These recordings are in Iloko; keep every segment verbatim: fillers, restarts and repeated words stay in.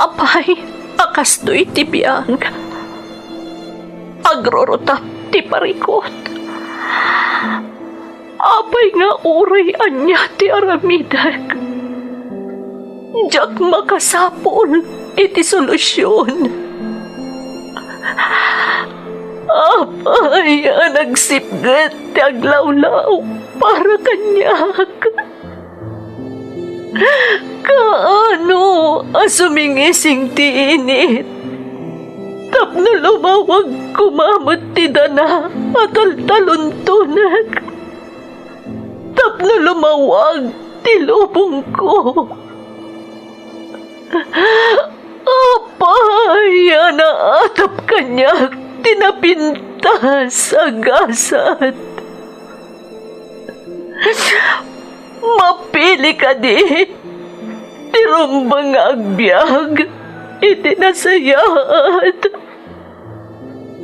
Apay a kastoy ti biag, agrurutap ti parikut. Apay nga uray ania ti aramidek, diak makasapul iti solusion. Apay a nagsipget ti aglawlaw para kaniak? Kaano a sumingising ti init tapno lumawag koma met ti dana a taltaluntonek? Tapno lumawag ti lubongko. Apay a naatap kaniak ti napintas a gasat? Mapili kadi ti rumbeng nga agbiag iti nasayaat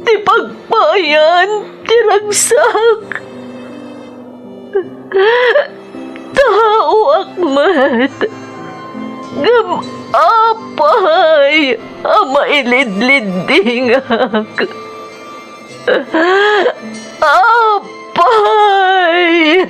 ti pagpayan ti ragsak. Taoak met, ngem apay a mailidliddingak? Apay!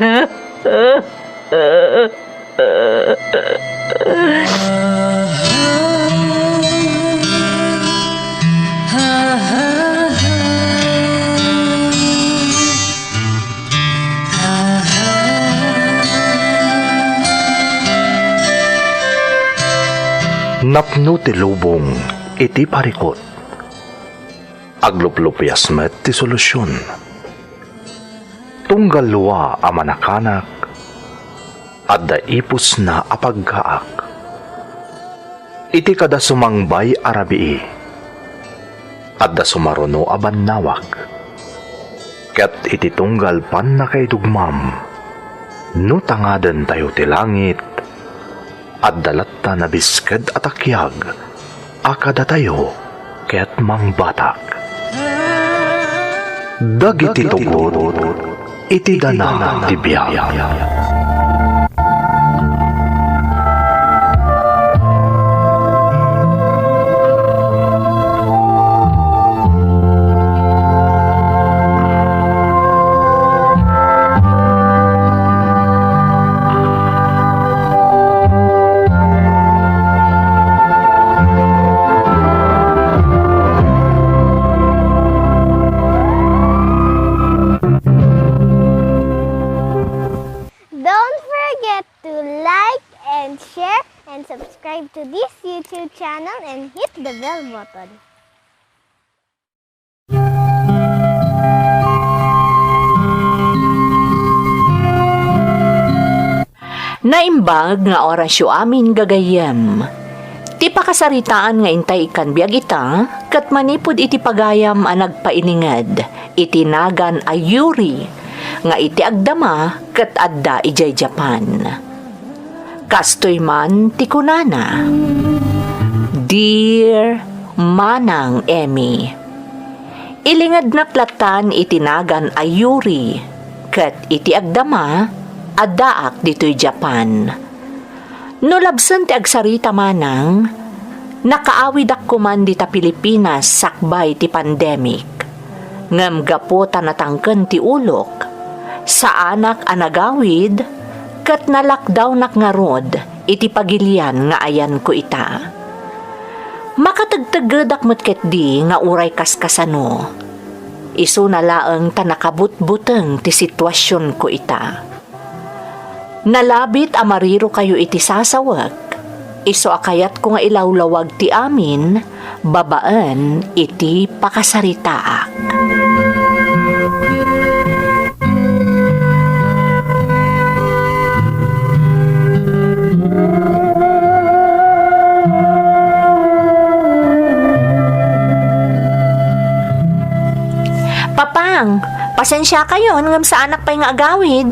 Napno ti lubong iti parikut. Agluplupias met ti solusion. Tunggal lua a manakanak, adda ipusna a paggaak. Iti kada sumangbay a rabii, adda sumaruno a bannawag. Ket iti tunggal pannakaidugmam, no tangadentayo ti langit, adda latta nabisked a takiag a kadatayo ket mangbatak. Dagiti tugot iti dana ti biag. Don't forget to like and share and subscribe to this YouTube channel and hit the bell button. Naimbag nga orasyo amin, gagayyem. Ti pakasaritaan nga intay ikkan biag ita, ket manipud iti pagayam a nagpaininged iti nagan a Yuri, nga iti agdama ket adda idiay Japan. Kastoy man ti kunana, "Dear Manang Emmy, ilingednak lattan iti nagan a Yuri, ket iti agdama, addaak ditoy Japan. No labsen ti agsarita manang, nakaawidak koman dita Pilipinas sakbay ti pandemic. Ngem gapu ta natangken ti ulok, saanak a nagawid, ket na-lockdownak ngarud iti pagilian nga ayanko ita. Makategteggedak met ketdi nga uray kaskasano. Isuna laeng ta nakabutbuteng ti situasionko ita. Nalabit a marirokayo iti sasawek, isu a kayatko nga ilawlawag ti amin babaen iti pakasaritaak." Papang, pasensiakayon ngem saanak pay nga agawid.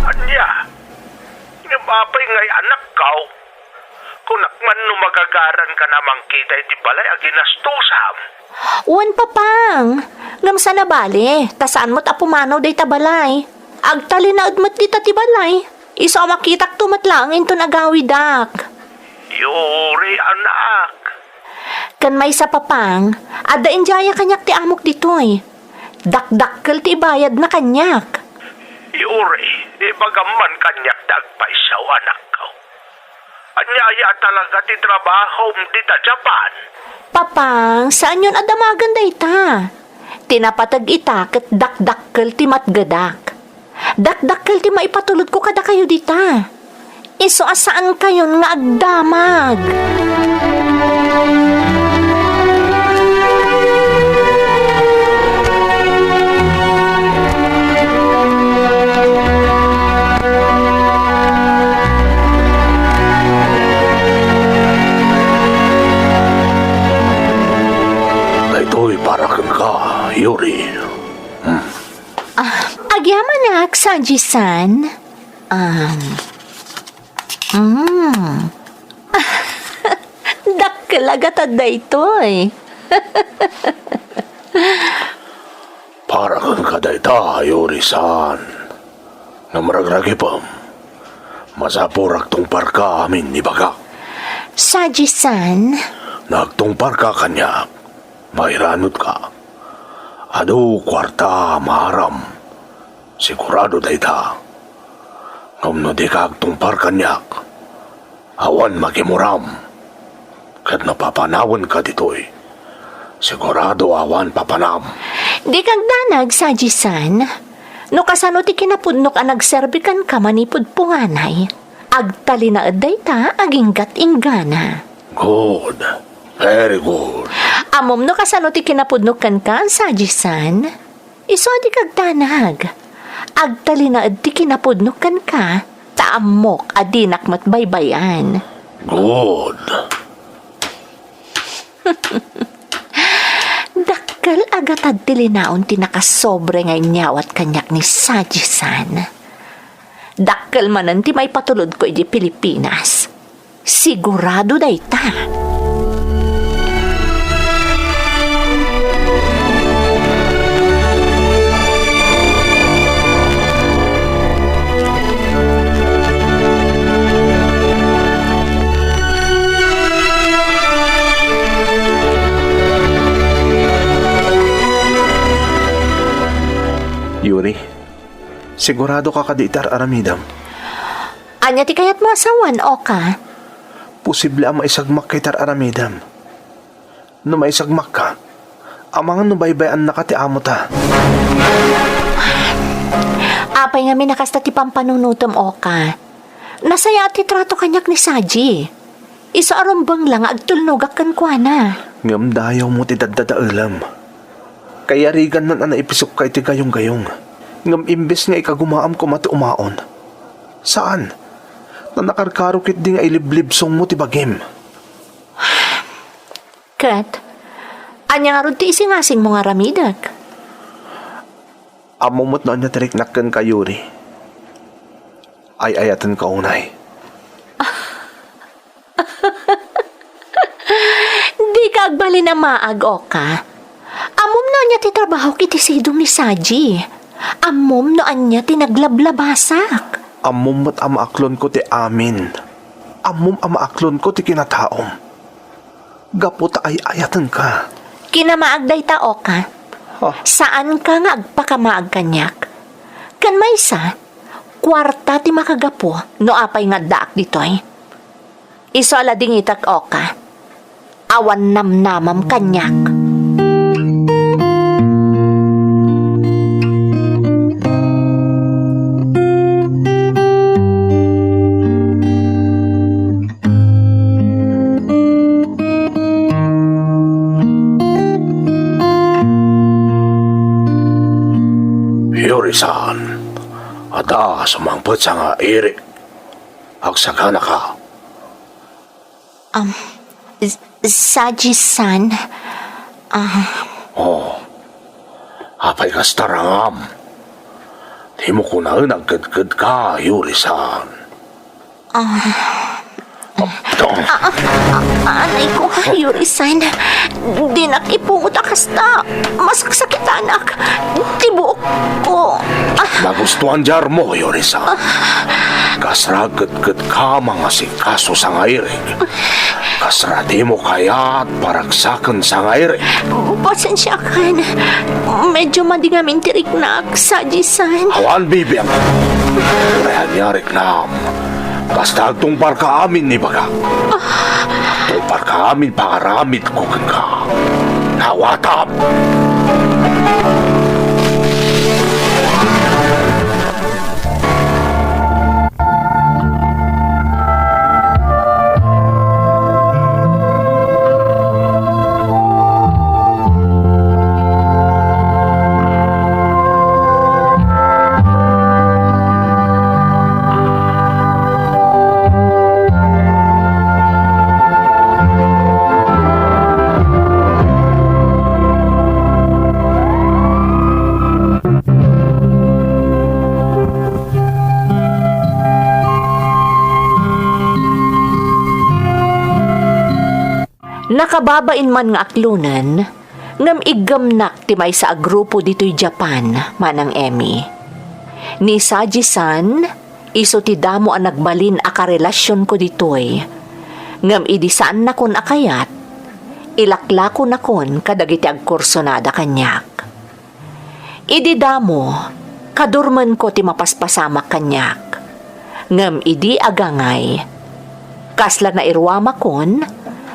Ania? Ngem apay ngay anakkaw? Kunak man no magagaranka a mangkita iti balay a ginastosam. Wen, Papang, ngem saan a bale, ta saan met a pumanaw dayta balay. Agtalinaed met dita ti balay. Isu a makitakto met laeng inton agawidak. Yuri, anak. Ken maysa, Papang, adda indiaya kaniak ti amok ditoy. Dakdakkel ti ibayadna kaniak. Yuri, ibagam man kaniak ti agpayso, anakko. Ania aya talaga ti trabahom dita Japan? Papang, saanyon a damagen dayta. Ti napateg ita ket dakdakkel ti matgedak. Dakdakkel ti maipatulodko kadakayo dita. Isu a saankayon nga agdamag. Daytoy para kenka, Yuri. Hmm. Ah, agyamanak, Saji-san. Um, mm. Dakkel a gatad daytoy. Para kenka dayta, Yuri-san. Ngem ragragipem, masapul a agtungparka amin ibagak. Saji-san? No agtungparka kaniak, mairanutka. Adu kuarta a maaram. Sigurado dayta. Ngem no dika agtungpar kaniak, awan magimuram. Ket no papanawenka ditoy, sigurado awan papanam. Dika agdanag, Saji-san. No kasano ti kinapudnok a nagserbi kenka manipud punganay, agtalinaed dayta aginggat inggana. Good. Very good. Ammom no kasano ti kinapudnok kenka, Saji-san? Isu a dika agdanag. Agtalinaed ti kinapudnok kenka, ta ammok a dinak met baybay-an. Good. Dakkel a gatad ti linaon ti nakasobre nga inyawat kaniak ni Saji-san. Dakkel manen ti maipatulodko idiay Pilipinas. Sigurado dayta. Yuri, sigurado ka kadi iti ar-aramidem? Ania ti kayatmo a sawen, Oka? Posible a maisagmakka iti ar-aramidem. No maisagmakka, amangan no baybay-annaka ti amota. Apay ngamin a kasta ti pampanunotem, Oka? Nasayaat ti trato kaniak ni Saji. Isu a rumbeng la nga agtulnogak kenkuana. Ngem dayawmo ti daddadaelem. Kayarigannan a naipisokka iti gayonggayong. Ngem imbes nga ikagumaam koma ti umaon. Saan. Nanakarkaro ketdi nga iliblibsongmo ti bagim. Ket, ania ngarud ti isingasingmo nga aramidek? Ammom met no ania ti riknak kenka, Yuri. Ay-ayatenka unay. Dika agbalin a maag, Oka. Ammom no ania ti trabahok iti sidong ni Saji. Ammom no ania ti naglablabasak. Ammom met a maaklonko ti amin. Ammom a maaklonko ti kinataom. Gapu ta ay-ayatenka. Kinamaag dayta, Oka. Ha? Saanka nga agpakamaag kaniak. Ken maysa, kuarta ti makagapu no apay nga addaak ditoy. Isu a ladingitek, Oka. Awan namnamam kaniak. Yuri-san, adda sumangpet sa nga iri. Agsaganaka. Um, S-, Saji-san, ah. Oh, apay kasta, rangam? Dimo kunaen agkedkedka, Yuri-san. Ah, Ah, ah, ah, anay ko, Yuri-san. Dinak ipungot a kasta. Masaksakitanak. Ti buok ko. Ah. Nagustuan diarmo, Yuri-san. Kasra ketketka mangasikaso sangairig. Kasra dimo kayat paragsaken sangairig. Pasensiakan. Medyo madi ngamin ti riknak, Saji-san. Awan bibiang. Uray ania riknam. Basta agtungparka amin ibagak. Agtungparka amin pangaramidko kenka. Nawatam! Nakababain man nga aklonen, ngem iggemnak ti maysa a grupo ditoy Japan, Manang Emmy. Ni Saji-san, isu ti damo a nagbalin a karelasionko ditoy. Ngem idi saannakon a kayat, ilaklakonakon kadagiti agkursunada kaniak. Idi damo, kadurmenko ti mapaspasamak kaniak. Ngem idi agangay, kasla nairuamakon,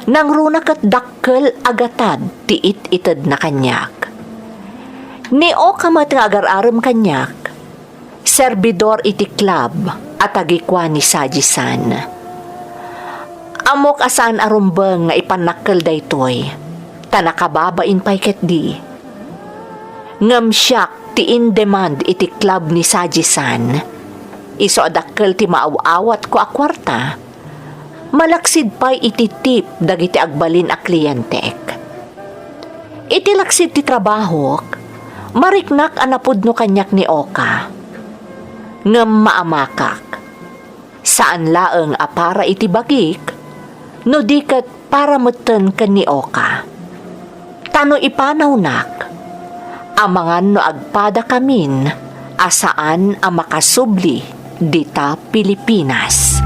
nangruna ket dakkel a gatad ti it-itedna kaniak. Ni Oka met nga agar-arem kaniak, serbidor iti club a tagikua ni Saji-san. Ammok a saan a rumbeng nga ipannakkel daytoy, ta nakababain pay ketdi. Ngem siak ti in-demand iti club ni Saji-san. Isu a dakkel ti maaw-awatko a kuarta, malaksid pay iti tip dagiti agbalin a klientek. Iti laksid ti trabahok, mariknak a napudno kaniak ni Oka. Ngem maamakak. Saan laeng a para iti bagik, no di ket para metten ken ni Oka. Ta no ipanawnak, amangan no agpadakamin a saan a makasubli dita Pilipinas.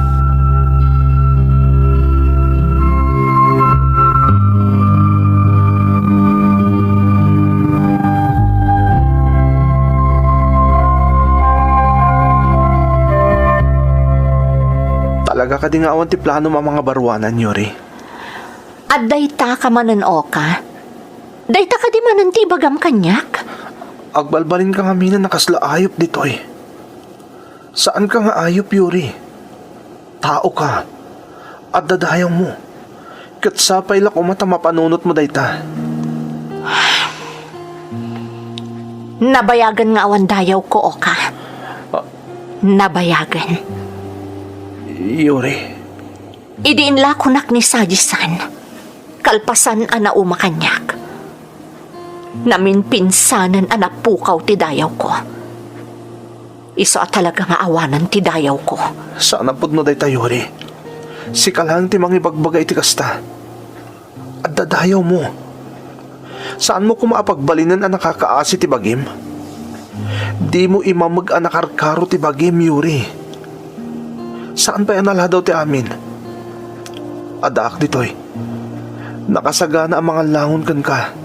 Talaga kadi nga awan ti planom a mangabaruanan, Yuri? Adda ita ka manen, Oka. Dayta kadi manen ti ibagam kaniak? Agbalbalinka ngamin a kasla ayup ditoy. Saanka nga ayup, Yuri. Taoka. Adda dayawmo. Ket sapay la koma ta mapanunotmo dayta. Nabayagen nga awan dayawko, Oka. Ah. Nabayagen. Yuri. Idi inlakonak ni Saji-san, kalpasan a nauma kaniak, naminpinsanen a napukaw ti dayawko. Isu a talaga nga awanen ti dayawko. Saan a pudno dayta, Yuri. Sika laeng ti mangibagbaga iti kasta. Adda dayawmo. Saanmo koma a pagbalinen a nakakaasi ti bagim? Dimo imameg a nakarkaro ti bagim, Yuri. Saan pay a naladaw ti amin. Addaak ditoy. Nakasagana a mangallangon kenka.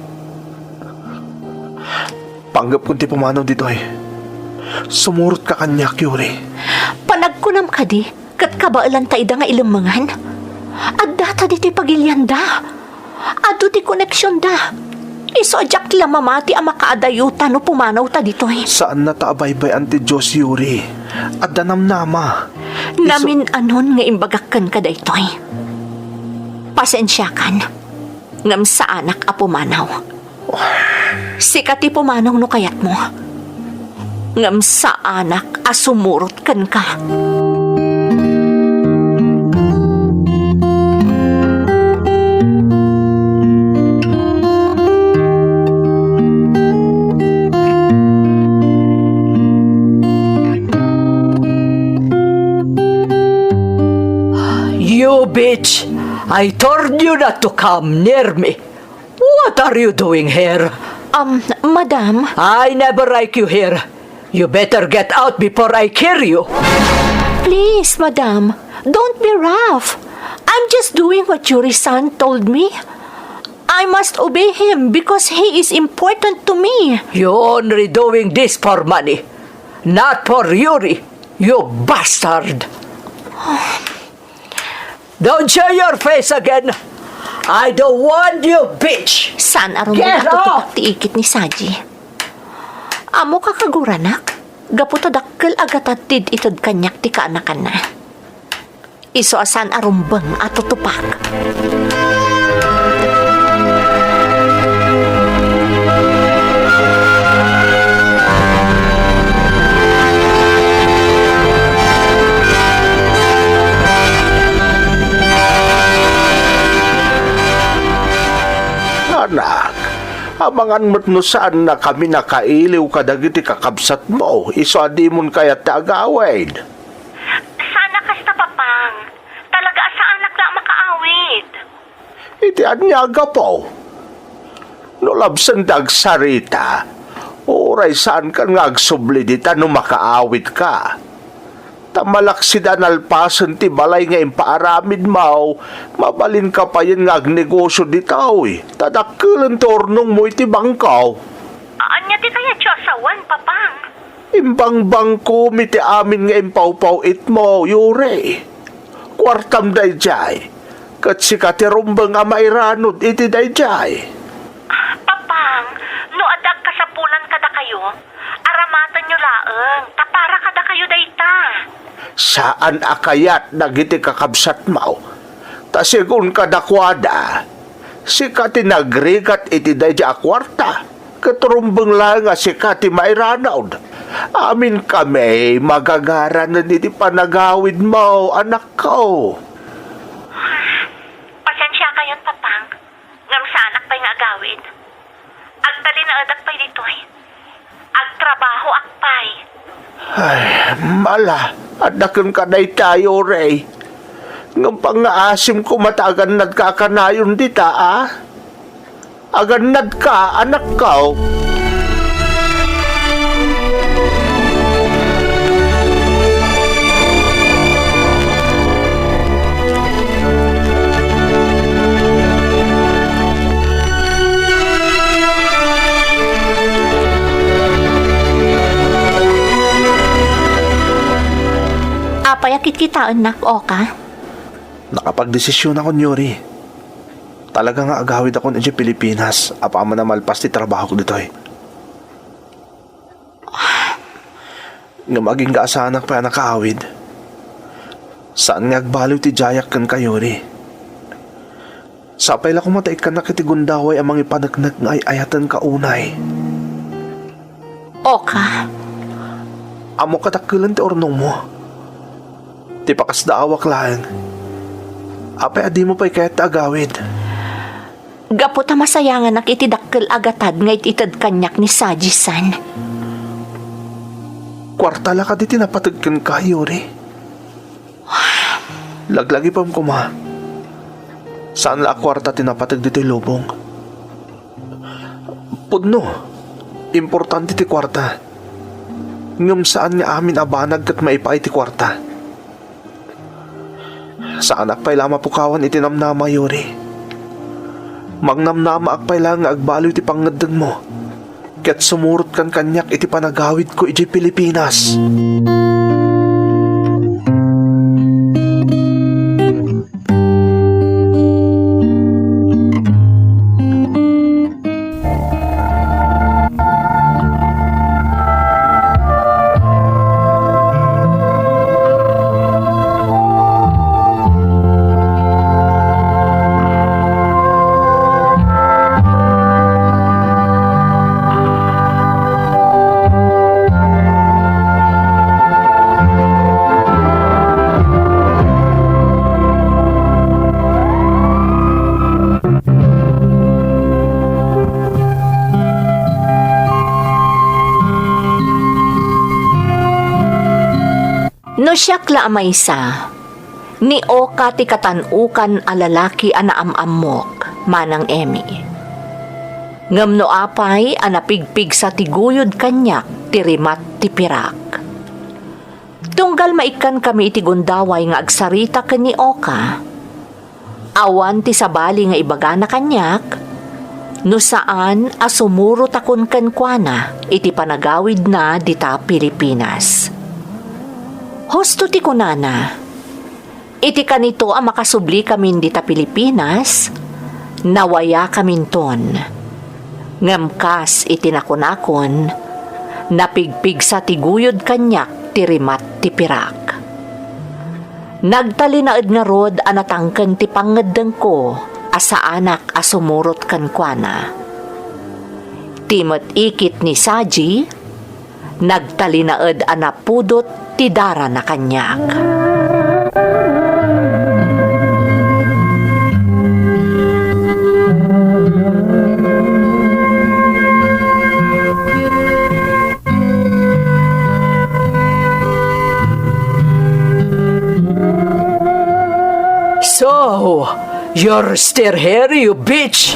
Panggepkon ti pumanaw ditoy. Sumurotka kaniak, Yuri. Panagkunam kadi, ket kabaelanta ida nga ilemmengan? Addata ditoy pagilianda. Adu ti koneksionda. Isu a diak la mamati a makaadayuta no pumanawta ditoy. Saannata a baybay-an ti Dios, Yuri. Adda namnama. Isu- Namin-anon nga imbagak kenka daytoy. Pasensiakan, ngem saanak a pumanaw. Sika ti pumanaw no kayatmo. Ngem saanak a sumurot kenka. Bitch, I told you not to come near me. What are you doing here? Um, madam. I never like you here. You better get out before I kill you. Please, madam, don't be rough. I'm just doing what Yuri-san told me. I must obey him because he is important to me. You're only doing this for money, not for Yuri, you bastard. Don't show your face again. I don't want you, bitch. Saan a rumbeng a tutupak ti ikit ni Saji? Ammok a kaguranak, gapu ta dakkel a gatad ti ited kaniak ti kaanakanna. Isu a saan a rumbeng a tutupak. Anak, amangan met no saannakami nakailiw kadagiti kakabsatmo, isu a dimon kayat ti agawid. Saan a kasta, Papang. Talaga a saanak la a makaawid. Iti ania a gapu? No labsenta agsarita, uray saankan nga agsubli dita no makaawidka. Ta malaksid a nalpasen ti balay nga impaaramidmo, mabalinka payen nga agnegosio ditoy, ta dakkelen ti urnongmo iti bangko. Ania ti kayatyo a sawen, Papang? Imbangbangkom iti amin nga impawpaw-itmo, Yuri. Kuartam daydiay, ket sika ti rumbeng a mairanod iti daydiay. Papang, no adda agkasapulan kadakayo, aramatenyo laeng, ta para kadakayo dayta. Saan a kayat dagiti kakabsatmo, ta segun kadakuada, sika ti nagrigat iti daydiay a kuarta, ket rumbeng laeng a sika ti mairanod. Aminkami magagaranen iti panagawidmo, anakko. Pasensiakayon, Papang, ngem saanak pay nga agawid. Agtalinaedak pay ditoy. Agtrabahoak pay. Ay, mala, adda kenka dayta, Yuri. Ngem pangngaasim koma ta agannadka a kanayon dita, a? Agannadka, anakko. Apay a kitkitaennak, Oka? Nakapagdesisionakon, Yuri. Talaga nga agawidakon idiay Pilipinas apaman a malpas ti trabahok ditoy. Ngem agingga a saanak pay a nakaawid. Saan nga agbaliw ti diayak kenka, Yuri. Sapay la koma ta ikkannak iti gundaway a mangipaneknek nga ay-ayatenka unay. Oka. Ammok a dakkelen ti urnongmo. Ti pakasdaawak laeng. Apay a dimo pay kayat ti agawid? Gapu ta masayanganak iti dakkel a gatad nga it-ited kaniak ni Saji-san. Kuarta la kadi ti napateg kenka, Yuri? Laglagipem koma. Saan la a kuarta ti napateg ditoy lubong. Pudno, importante ti kuarta. Ngem saan nga amin a banag ket maipaay ti kuarta. Saanak pay la a mapukawan iti namnama, Yuri. Mangnamnamaak pay la nga agbaliw ti pangngeddengmo, ket sumurotkan kaniak iti panagawidko idiay Pilipinas. No siak la a maysa, Ni Oka ti katan-okan a lalaki a naam-ammok, Manang Emmy. Ngem no apay a napigpigsa ti guyod kaniak ti rimat ti pirak. Tunggal maikkankami iti gundaway nga agsarita ken ni Oka, awan ti sabali nga ibagana kaniak, no saan a sumurotakon kenkuana iti panagawidna dita Pilipinas. Husto ti kunana, iti kanito a makasublikamin dita Pilipinas, nawayakaminton. Ngem kas iti nakunakon, napigpigsa ti guyod kaniak ti rimat ti pirak. Nagtalinaed ngarud a natangken ti pangngeddengko a saanak a sumurot kenkuana. Ti met ikit ni Saji, nagtalinaed a napudot ti darana kaniak. So, you're still here, you bitch!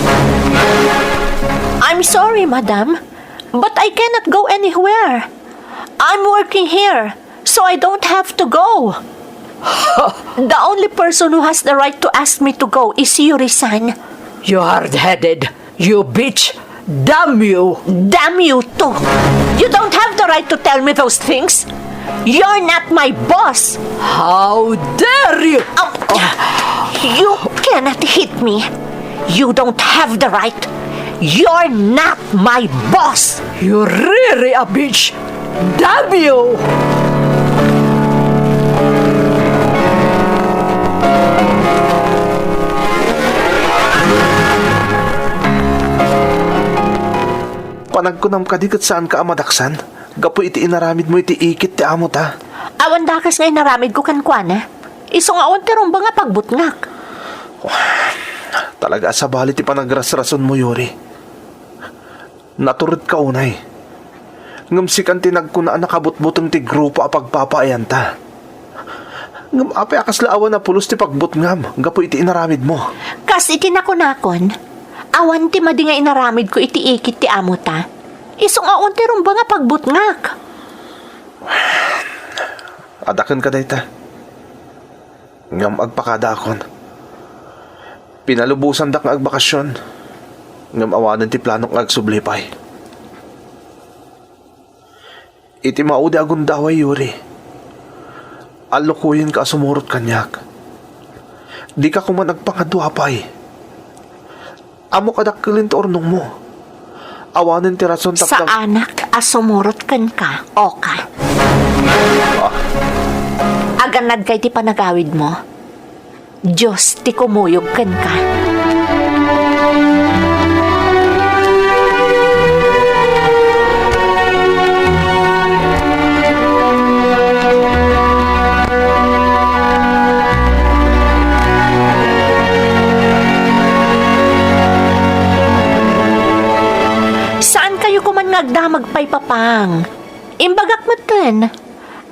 I'm sorry, madam, but I cannot go anywhere. I'm working here, so I don't have to go. The only person who has the right to ask me to go is Yuri-san. You hard-headed, you bitch. Damn you. Damn you too. You don't have the right to tell me those things. You're not my boss. How dare you? Um, you cannot hit me. You don't have the right. You're not my boss. You're really a bitch. Damn you! Panagkunam kadi ket saanka a madaksan gapu iti inaramidmo iti ikit ti amota? Awan dakes nga inaramidko kenkuana. Isu nga awan ti rumbeng a pagbutngak. Talaga a sabali ti panagrasrasonmo, Yuri. Naturedka unay. Ngem sikan ti nagkuna a nakabutbuteng ti grupo a pagpapaayanta. Ngem apay a kasla awan a pulos ti pagbutngam gapu iti inaramidmo? Kas iti nakunakon, awan ti madi nga inaramidko iti ikit ti amota. Isu nga awan ti rumbeng a pagbutngak. Adda kenka dayta. Ngem agpakadaakon. Pinalubosandak nga agbakasyon, ngem awanen ti planok nga agsubli pay. Iti maudi a gundaway, Yuri, allukoyenka a sumurot kaniak. Dika koman agpangadua pay. Ammok a dakkel ti urnongmo. Awanen ti rason tapno... Saanak a sumurot kenka, Oka. Ah. Agannadka iti panagawidmo. Dios ti kumuyog kenka. Saankayo koman nga agdamag pay, Papang. Imbagak metten,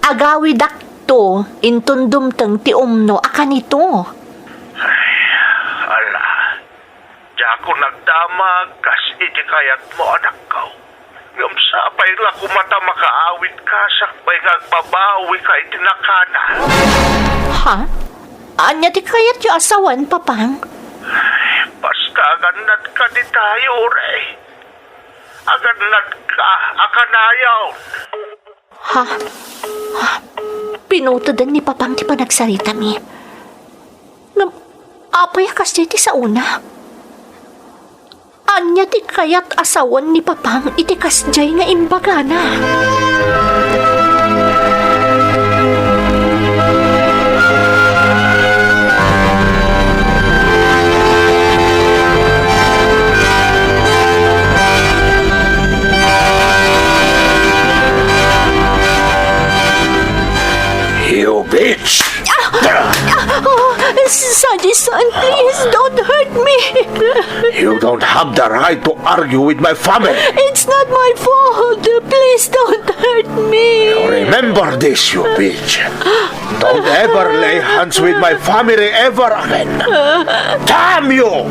agawidakto inton dumteng ti umno a kanito. Ay, ala, diakon agdamag kas iti kayatmo, anakko. Ngem sapay la koma ta makaawidka sakbay nga agbabawika iti nakana. Ha? Ania ti kayatyo a sawen, Papang? Basta agannadka dita, Yuri. Agannadka a kanayon. Ha? Ha? Pinuteden ni Papang ti panagsaritami. Ngem apay a kasdiay ti saona? Ania ti kayat a sawen ni Papang iti kasdiay nga imbagana? You bitch! Ah! Ah! Oh, Saji-san, please don't hurt me. You don't have the right to argue with my family. It's not my fault. Please don't hurt me. Remember this, you bitch. Don't ever lay hands with my family ever again. Damn you!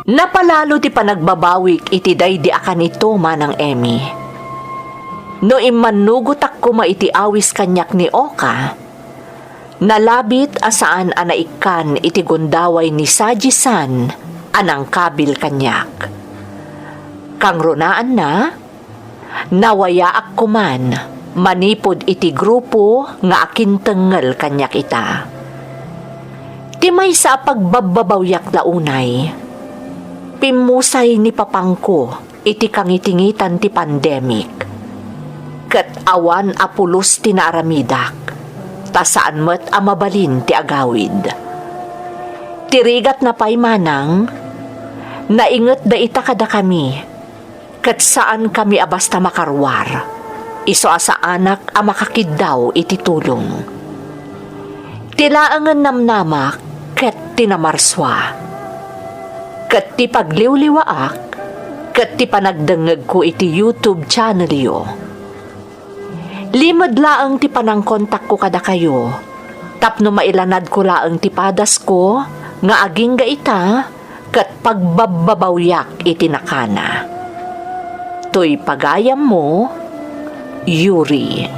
Napalalo ti panagbabawik iti daydi a kanito, Manang Emmy. No immannugotak koma iti awis kaniak ni Oka, nalabit a saan a naikkan iti gundaway ni Saji-san a nangkabil kaniak. Kangrunaanna, nawayaak koman manipud iti grupo nga akintengngel kaniak ita. Ti maysa a pagbabbabawiak la unay, pimmusay ni papangko iti kangitingitan ti pandemic, ket awan a pulos ti naaramidak, ta saan met a mabalin ti agawid. Ti rigatna pay manang, naingetda ita kadakami, ket saankami a basta makaruar, isu a saanak a makakiddaw iti tulong. Ti laengen namnamak ket ti namarsua, ket ti pagliwliwaak, ket ti panagdengngegko iti YouTube channelyo. Limed laeng ti panangkontakko kadakayo, tapno mailanadko laeng ti padasko nga agingga ita ket pagbabbabawiak iti nakana. Toy pagayammo, Yuri.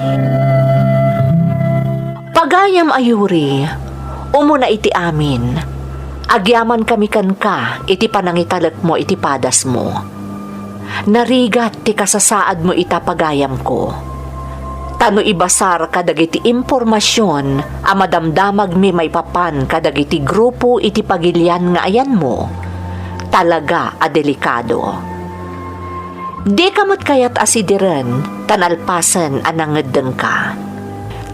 Pagayam a Yuri, umuna iti amin, agyamankami kenka iti panangitalekmo iti padasmo. Narigat ti kasasaadmo ita, pagayamko. Ta no ibasar kadagiti impormasion a madamdamagmi maipapan kadagiti grupo iti pagilian nga ayanmo, talaga a delikado. Dika met kayat a sidiren ta nalpasen a nangeddengka.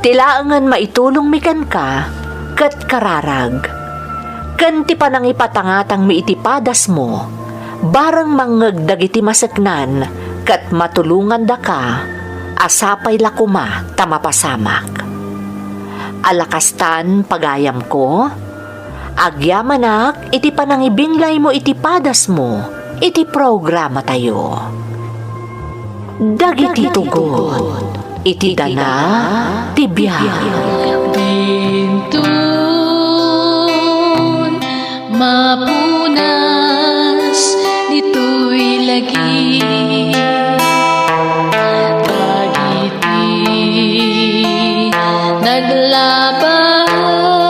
Ti laengen maitulongmi kenka ket kararag, ken ti panangipatangatangmi iti padasmo, bareng mangngeg dagiti maseknan ket matulongandaka a sapay la koma ta mapasamak. Ala kastan, pagayamko, agyamanak iti panangibinglaymo iti padasmo iti programatayo. Dagiti tugot iti dana ti biag. Dintun mapunas ditoy lagi dagiti naglabay.